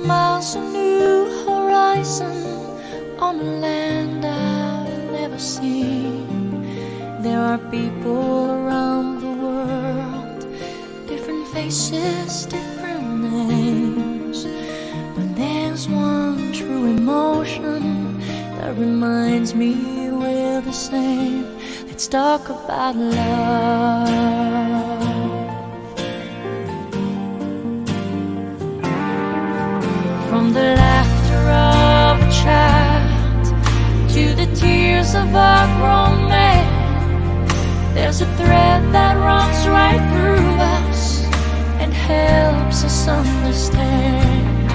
smiles a new horizon on a land I've never seen. There are people around the world, different faces, different names. But there's one true emotion that reminds me we're the same. Let's talk about love. From the laughter of a child to the tears of a grown man, there's a thread that runs right through us and helps us understand.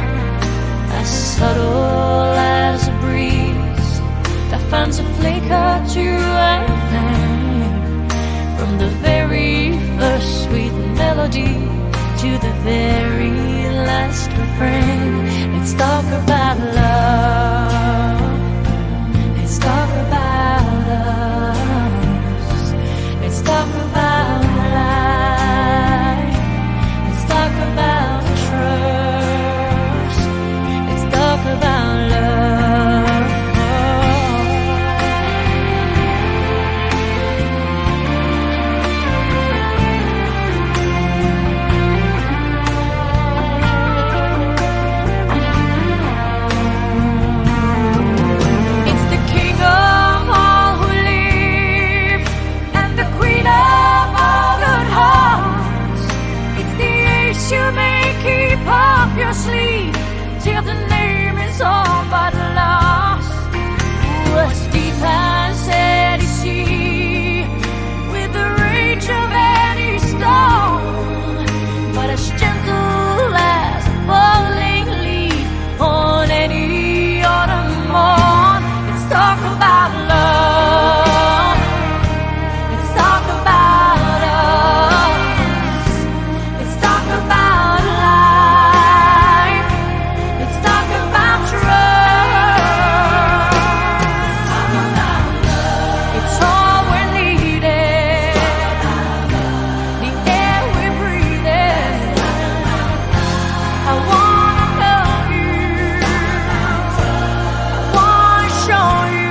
As subtle as a breeze that finds a flicker to a flame. From the very first sweet melody to the very last refrain. Let's talk about love. Let's talk about us. Let's talk about life. Let's talk about trust. Let's talk about love. It's the king of all who live and the queen of all good hearts. It's the ace you may keep up your sleeve till the name is all but lost. As deep as any sea, with the reach of any storm, but as gentle as a falling leaf on any autumn morn. Let's talk about love. Let's talk about us. Let's talk about life. Let's talk about trust. Let's talk about love. It's all we're needing. The air we're breathing. I wanna know you. I wanna show you.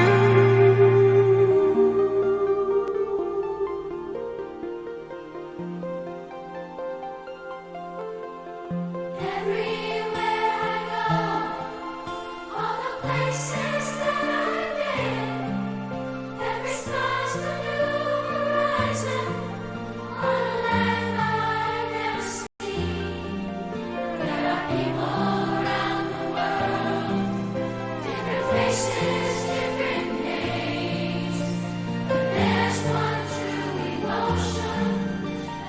Everywhere I go, all the places that I've been, every smile's a new horizon on a land I've never seen. There are people around the world, different faces, different names, but there's one true emotion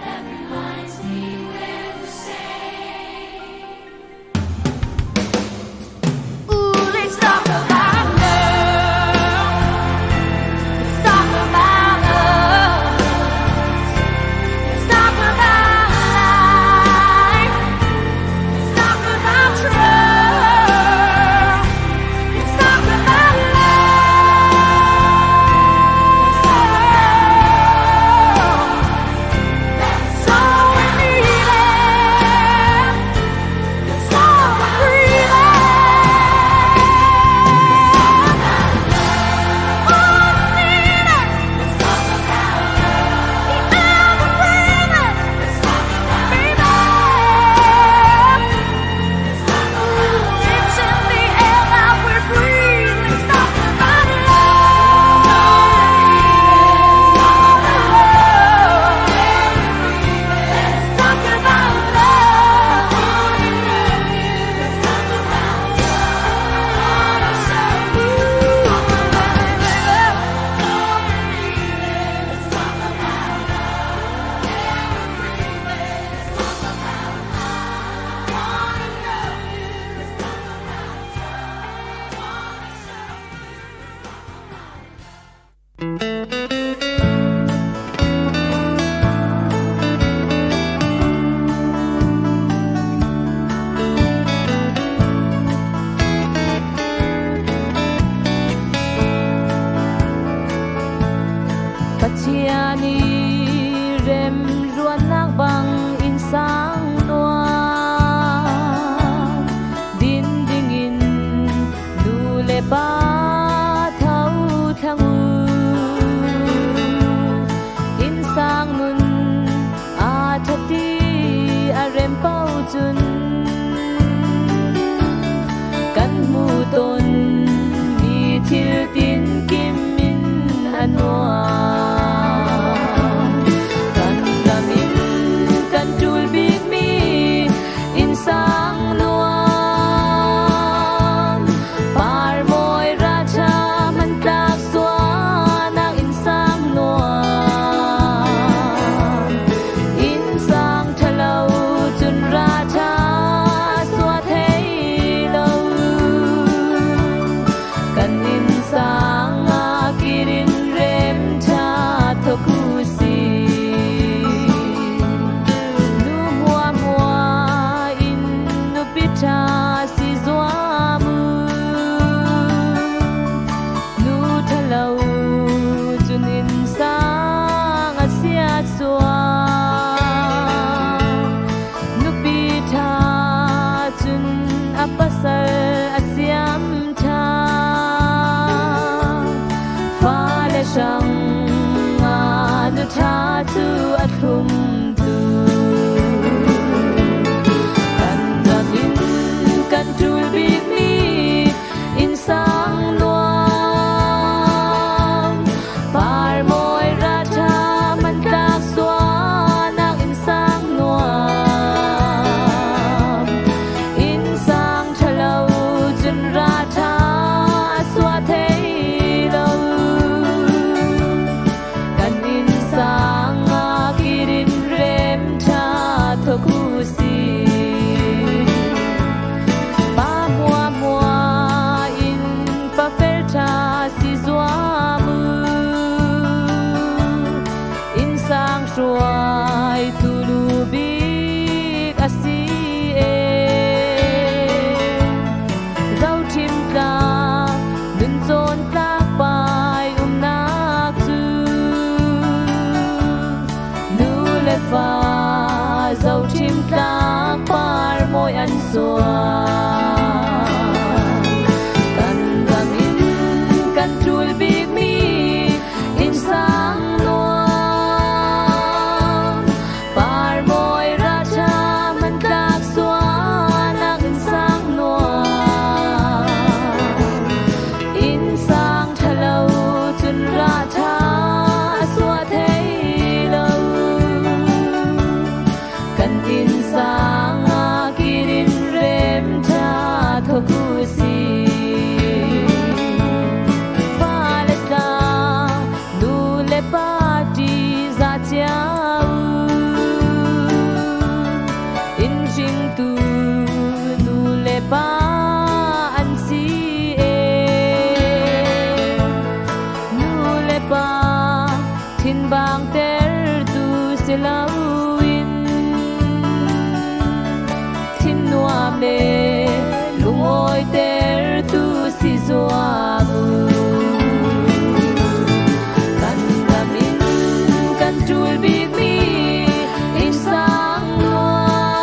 that reminds me we're the same. Ooh, let's talk about love. Let's talk about us. Let's talk about life. Let's talk about trust. Let's talk about love. That's all we needed. That's all we're breathing. All we needed. Let's talk about love. The air we're breathing. Let's talk about baby. Let's talk about It's in the air that we breathe. Let's talk about love. Let's talk about love. Let's talk about Let's talk about Pathian i remruatnak bang inn sang nuam, din in sang a kirin rem tha thawk u si. Nu hmua hmua in nupi tha si zuam u. Nu tha lo cun in sang a sia sual. Nupi tha cun a pasal a siam tha. Fale hrang ah nu tha cu a thlum tu. Kan ram in kan tul bikmi innsang nuam. Parmawi ratha hmantlak suanak innsang nuam. Innsang ṭhalo cun ratha a sua thei lo. Kan innsang ah kirin rem ṭha thawk u si. Pa hmua hmua in pa fel ṭha si zuam u. Innsang hruaitu lu bik a si e. Zoṭhim tlak, nuncawn tlak pai umnak cu nu le fa zoṭhim tlak parmawi an sual. Kan ram in kan ṭul bikmi innsang nuam. Parmawi ratha hmantlak suanak innsang nuam. Innsang ṭhalo cun ratha a sua thei lo. Kan innsang ah kirin rem ṭha thawk u si. Fale tla nu le pa ṭihzah cio u. Inn hringtu nu le pa an si e. Nu le pa thinbang tertu si loin thin nuam le lungawi tertu si zuam u. Kan ram in kan ṭul bikmi innsang nuam.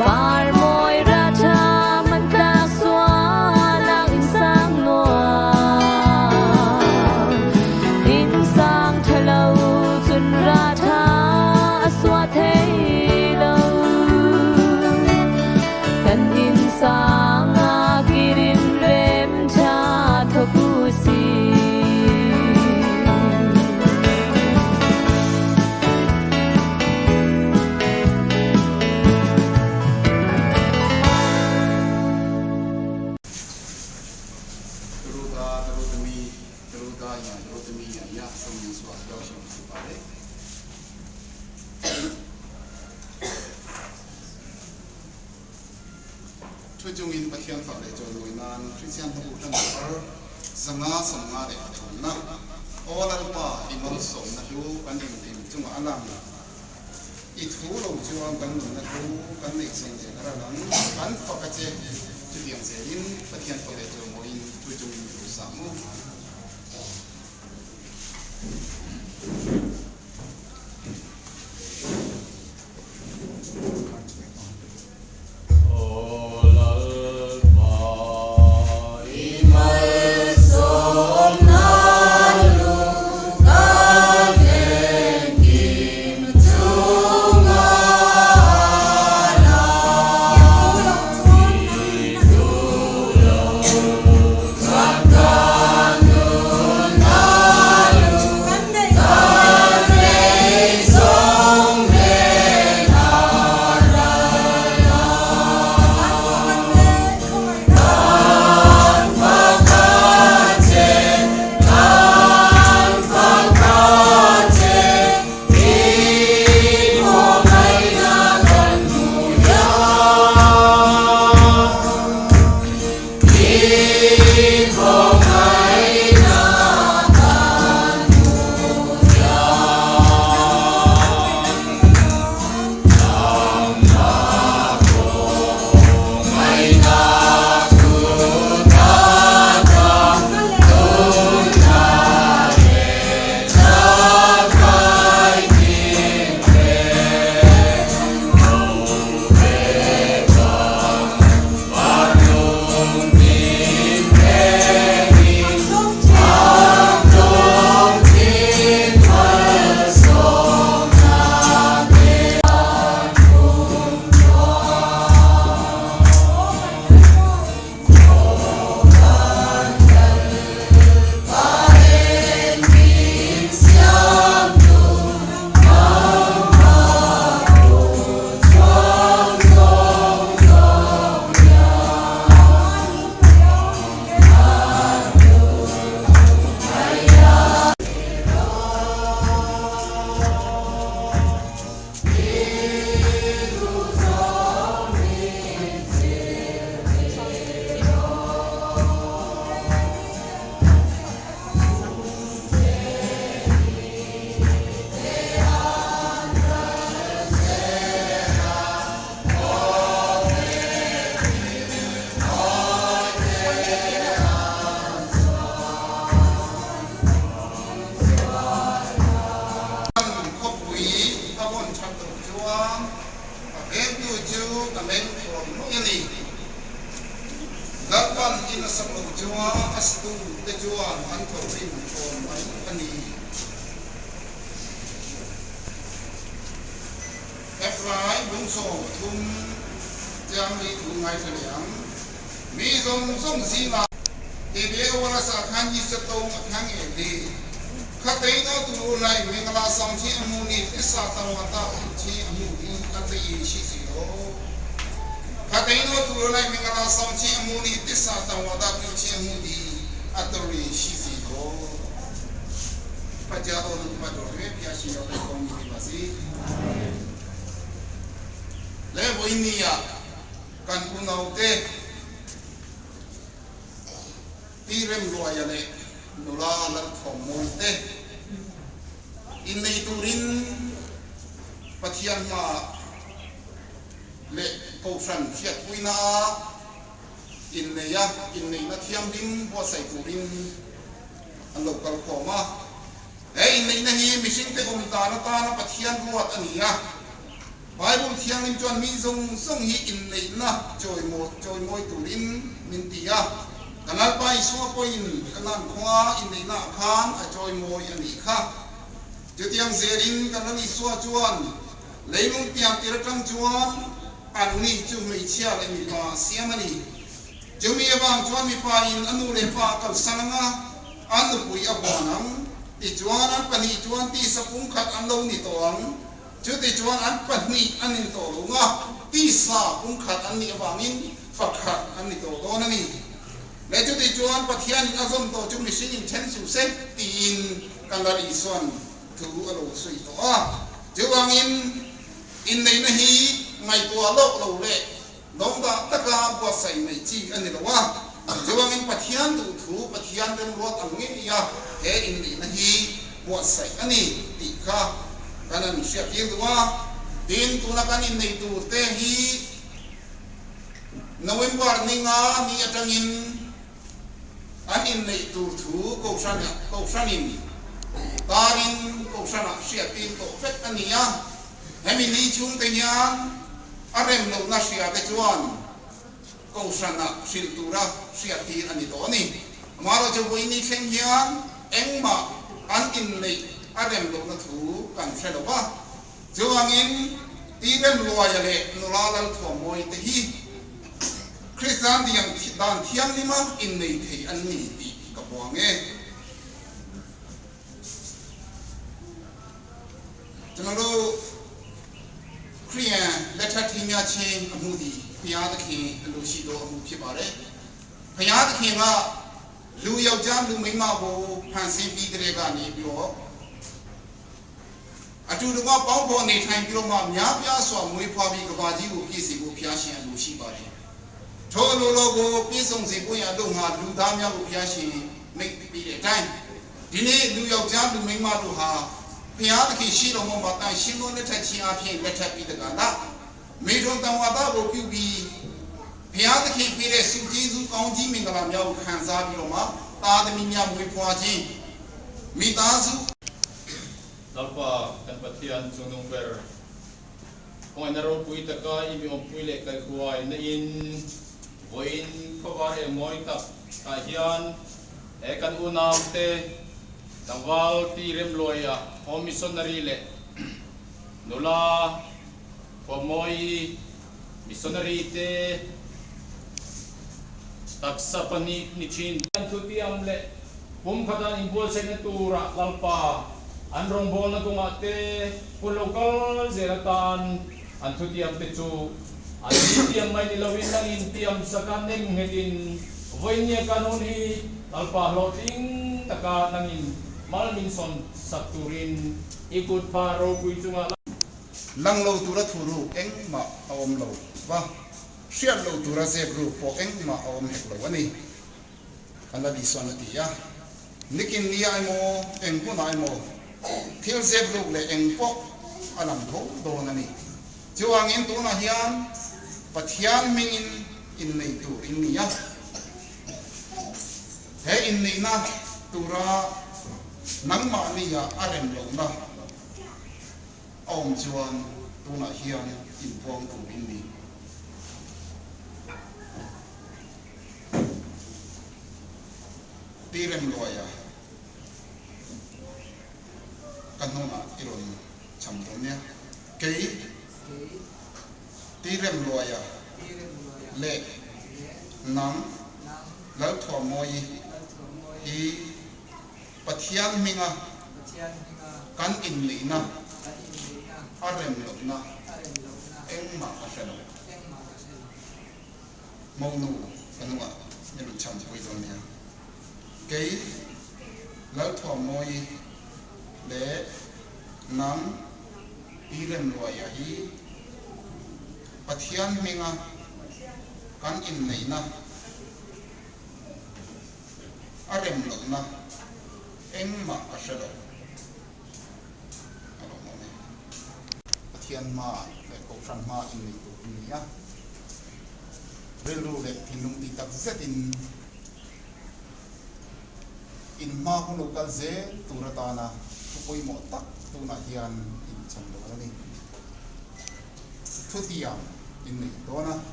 Parmawi ratha hmantlak suanak innsang nuam. Innsang ṭhalo cun ratha a sua thei lo. Kan innsang ah kirin rem ṭha thawk u si. သူတို့သားသူတို့သမီးသူတို့သားရန်သူတို့သမီးရန်ရဆုံးရင်စွာရောက်ရှိဖြစ်ပါတယ် Thu chungin Pathian fak leh chawimawi nan Kristian hla bu hlan thar 553 Aw Lalpa i malsawmna hlu kan engkim chungah a lang. I thu lo chuan kan nunna hlu kan neih zawng nen a ra lang. Kan fak a che. Chutiang zelin Pathian fak leh chawimawiin thu chungin i lo sah mu. tu te chuan an thawhrim thawn mai a ni. Hebrai lungsawm pathum chiang mi thu ngaithla leh ang. Mi zawng zawng zingah Tebe wala sa khan yi sa tong a khang e li. Kha tei no tu lu lai mingala sang chi a mu ni tisa tang wa ta u chi a mu hi a tei yi shi si lo. Kha tei no tu lu lai mingala sang chi a mu ni tisa tang wa ta tu chi a mu di a tori shi si lo. ဖတ်ကြားတော်သူမှတော်တွေဖျားရှင်တော်တဲ့ကောင်းကြီးပြပါစေ။လဲဝိနည်းကန်ဦးနောတဲ့တီရမ်လွာရလေနူလာလတ်ဖော်မွန်တဲ့อินในตูรินปะเทียนมาเละโกสันเชียดปุยนาอินเนียอินในนาเทียมดิมบัวใส่ตูรินอันโลกลขอมาเอ้ยในนาฮีมิชิงเตอมตานาตานาปะเทียนรวดอันนี้ไบเบิลเทียงลิมจวนมีทรงทรงฮีอินในนะจอยโมจอยมวยตูรินมินตียกันนั้นไปสัวปอินกันนั้นคว้าอินในนาคานจอยมวยอันนี้ค่ะจุดยังเซรินกันนั้นสัวจวนเลยลุงเตียงตีระจังจวนอันนี้จุไม่เชื่อเลยมีปาเสียมันนี่จุมีบางจวนมีปาอินอันนู้เลปากับสังงะอันนู้ปุยอบวานังตีจวนอันปนีจวนตีสปุงขัดอันลงนี่ตัวงจุดตีจวนอันปนีอันนี้ตัวลงอ่ะตีสาปุงขัดอันนี้บางอินฝักขัดอันนี้ตัวตัวนั่นนี่และจุดตีจวนปะเทียนอาซมตัวจุมิชินเชนสุเซตีอินกันลาดีส่วนถืออโลสุยตัวจูวังอินอินในนฮีไม่ตัวโลกโลเล่น้องตาตะกาบัวใส่ไม่จีอันนี้หรอวะจูวังอินปะเทียนดูถูปะเทียนเต็มรถอันนี้ยาเฮอินในนฮีบัวใส่อันนี้ติค่ะกันนั้นเสียเพียงตัวดินตัวนักอินในตัวเตฮีนเวมบาร์นิงานี่อาจารย์อินอันอินในตัวถูกชันกชันินตารินกชันเสียตีนตัวเฟตอันนี้ให้มีนี้ชุงเตียนอารมณ์ลงนักเสียเตจวนกชันสิลตัวระเสียตีอันนี้ตัวนี้มาเราจะวินิจฉัยนเอ็งมาอันอินในอารมณ์ลงนักถูกันเชลว่าจวงอินตีเริ่มลอยเลยนุลาลันถั่วมวยตีคริสต์ที่ยังดานเทียมนี่มั้งอินในที่อันนี้ตีกับวงเอကျွန်တော်တို့ခရိယန်လက်ထပ်ထင်းများချင်းအမှုသည်ဘုရားသခင်အလိုရှိသောအမှုဖြစ်ပါတယ်။ဘုရားသခင်ကလူယောက်ျားလူမိန်းမကိုဖန်ဆင်းပြီးတဲ့ကနေပြီးတော့အတူတကွပေါင်းဖော်နေထိုင်ပြီးတော့မှများပြားစွာမွေးဖွားပြီးကဘာကြီးကိုပြည့်စုံဖို့ဘုရားရှင်အလိုရှိပါတယ်။ထိုအလိုတော်ကိုပြည့်စုံစေဖို့ရလို့ငါလူသားများကိုဘုရားရှင်မိတ်ပြီးတဲ့အတိုင်းဒီနေ့လူယောက်ျားလူမိန်းမတို့ဟာဘုရားသခင်ရှိတော်မူမှာတန်ရှင်းသောလက်ထက်ချင်းအဖြစ်လက်ထပ်ပြီးတကလားမေထုံတံဝါဒကိုပြုပြီးဘုရားသခင်ပေးတဲ့ဆုကျေးဇူးကောင်းကြီးမင်္ဂလာများကိုခံစားပြီးတော့မှသာသမီများမွေးဖွားခြင်းမိသားစု Lalpa kan Pathian chungnung ber kong naro pui taka imi om pui le kai huai na in voin khowar e moi tak ta hian e kan unam te tangwal ti rem loya home missionary le nula pomoi missionary te taksa pani ni chin an thu ti am le pum khatan in bol sen tura lalpa an rong bol na tunga te pun local zeratan an thu ti am te chu an ti am mai ni lawin nang in ti am sakan nem ngedin voinia kanun hi lalpa hloting taka nangin malmin son sakturin ikut paro pui chunga ลังโลตัวละทูรูเอ็งมาอมโลว่าเสียโลตัวละเซบรูปอเอ็งมาอมเฮกโลวันนี้อันละดีส่วนตียะนิกินนี่ไอโมเอ็งกูนไอโมเที่ยวเซบรูเลยเอ็งปอกอันหลังโถโดนันนี่จวงอินตัวนะฮิอันปัทยานมิงอินอินในตัวอินนี่ยะเฮอินนี่นะตัวละนังมานี่ยะอารมณ์โลนะองจวนตัวน่ะเฮียนอินพวงตัวอินนี่ Pi Remluaia ka hnungah i rawn cham dawn nia. Kei Pi Remluaia leh nang Lalthuammawi hi Pathian hminga kan inneihna a rem lohna engmah ka hre lo. Monu ka nungah i rawn cham pui dawn nia. Kei Lalthuammawi leh nang Pi Remluaia hi Pathian hminga kan inneihna a rem lohna engmah ka hre lo. A lawmawm e. Pathian hma leh Kohhran hma inneih tur in ni a, rilru leh thinlung tih tak zetin in hma hun lo kal zel tur atana thu pawimawh tak tunah hian in chhan dawn a ni. Thutiang in neih dawn a,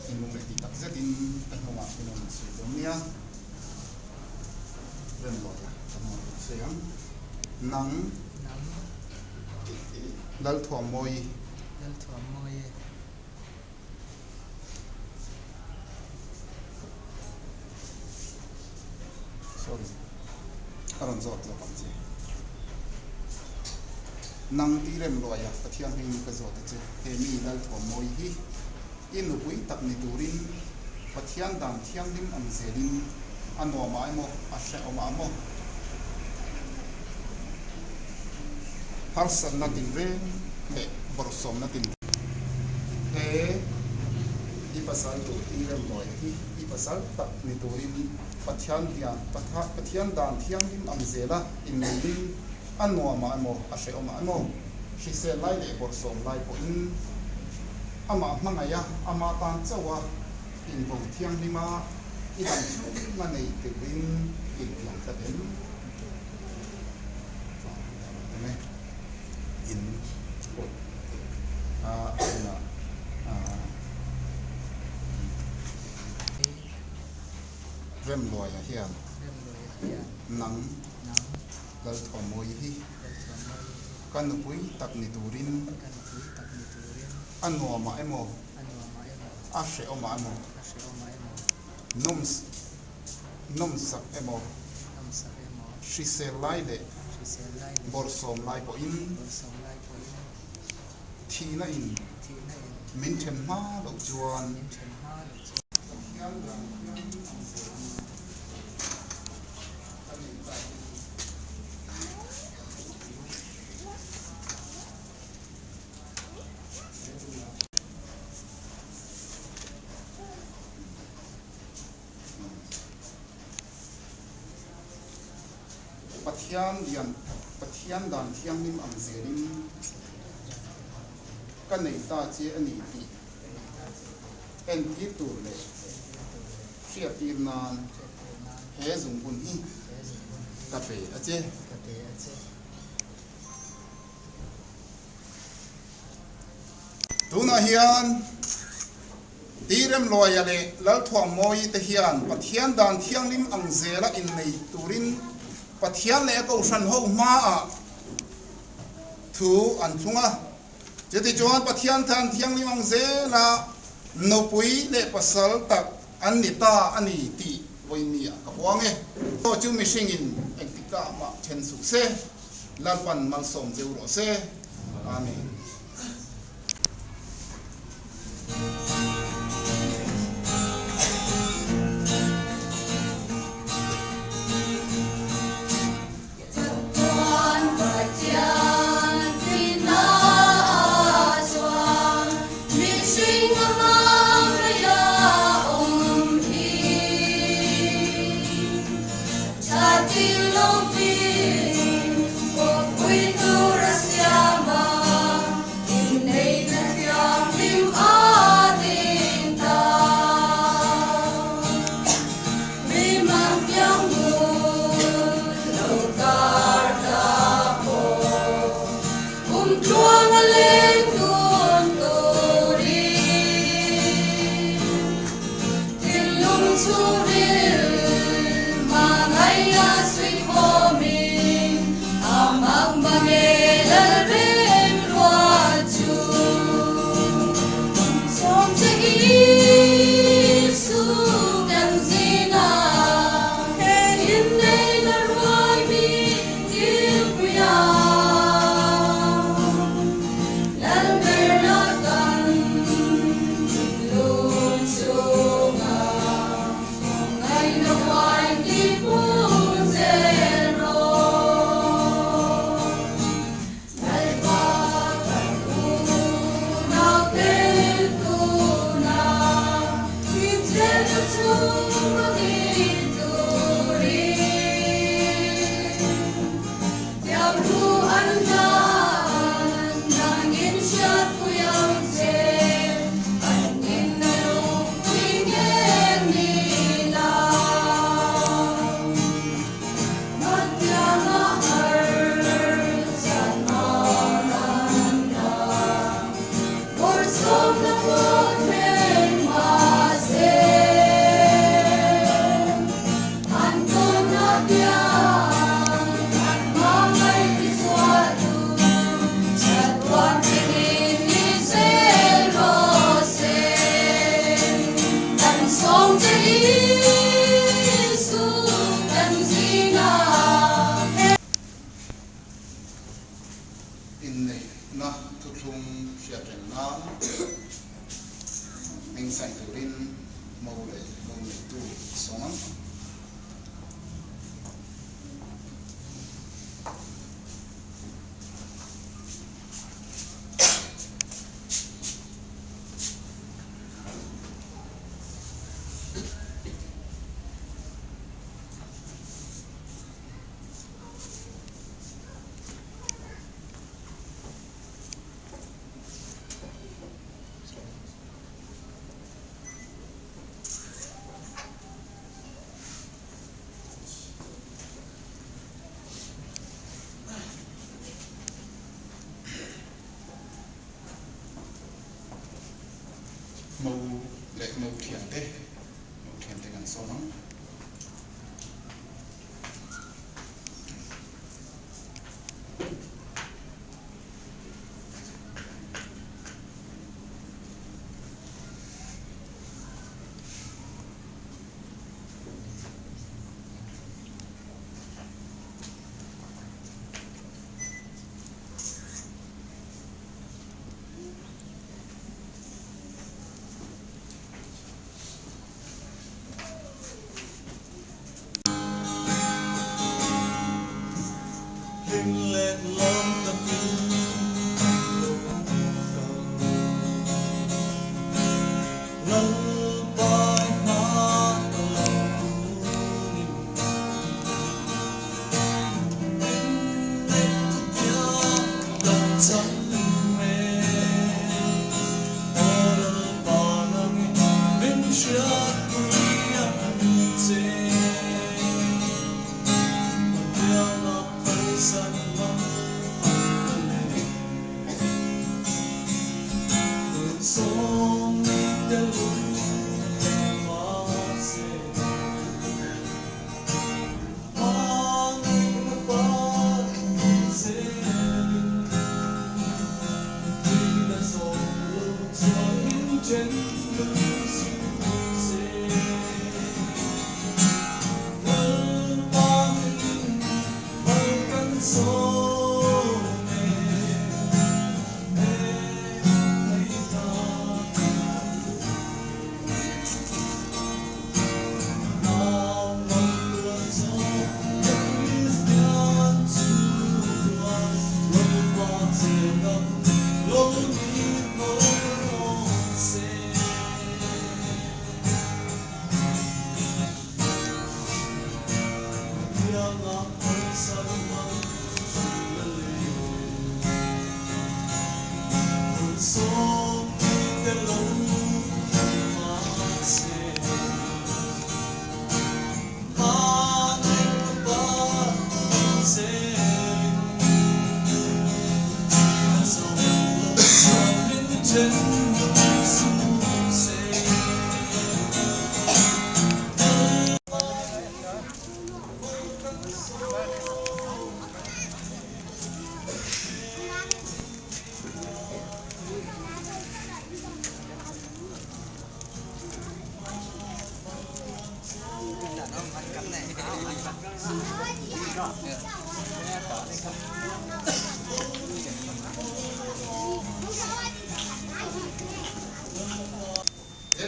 thinlung leh tih tak zetin ka hnungah in rawn sawi dawn nia. Remlawia ka hnungah rawn sawi ang. Nang Lalthuammawi. Lalthuammawi. Sorry, ka rawn zawt zawk ang che. Nang ti rem luai a, Pathian hming ka zawt a che. He mi Lalthuammawi hi i nupui tak ni turin Pathian dan thianghlim ang zelin a nuamah emaw a hrehawmah maw harsatna tinreng leh bawrhsawmna tinreng. He i pasal tur i remlawi hi i pasal tak ni turin Pathian hian Pathian dan thianghlim ang zela inneiin a nuamah emaw a hrehawmah emaw hrisel lai leh bawrhsawm lai pawhin amah hmangaih a, ama tan chauh a invo thianghlim a, i dam chhung a nei turin intiang tlat em? In kut a tunah Remluaia hian nang Lalthuammawi hi ka nupui tak ni turin a nuamah emaw a hrehawmah emaw nawmsak emaw hrisel lai leh bawrhsawm lai pawhin thihna in min then hma loh chuan Pathian dan hian ang zelin ka nei ta hi. Pathian lian Pathian dan thianghlim ang zelin ka nei ta che a ni tih entir tur leh hriattir nan he zungbun hi ka pe a che. Tunah hian Tiremluaia leh Lalthuammawi te hian Pathian dan thianghlim ang zela innei turin Pathian leh a Kohhran ho hmaah thu an thlung a. Chutichuan Pathian dan thianghlim ang zela nupui leh pasal tak an ni ta a ni tih vawinia ka puang e. Aw chu mihringin engtikah mah then suh se, Lalpan malsawm cheu rawh se. Amen. Laia sweet home-in a mak mange lalrem ruat chu. Sawm che Isu kan zingah he inneihna ruai mi kilpuia. Lalberna kan thinlung chungah ngaihna huai tihpun zel rawh. Lalpa kan unau tel tunah inzelna chhung din turin tiam thu an hlan nangin hriatpui ang che an ninna lungpui ngen ni la. Matianga har zan maran na bawrhsawmna pawh thleng mahse an tawnna piang an hmangaih tichhuah tu chatuan thlengin ni zel rawh se. Kan sawm che Isu kan zingah he. Inneihna thuthlung hriatreng nan hming sign turin mo leh mo neitu a sawm ang. Mo leh mo thiante, mo thiante kan sawm ang. He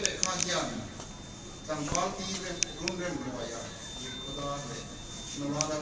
lehkha hian tlangval ti rem run rem ruaia Rihkhawdar leh nula.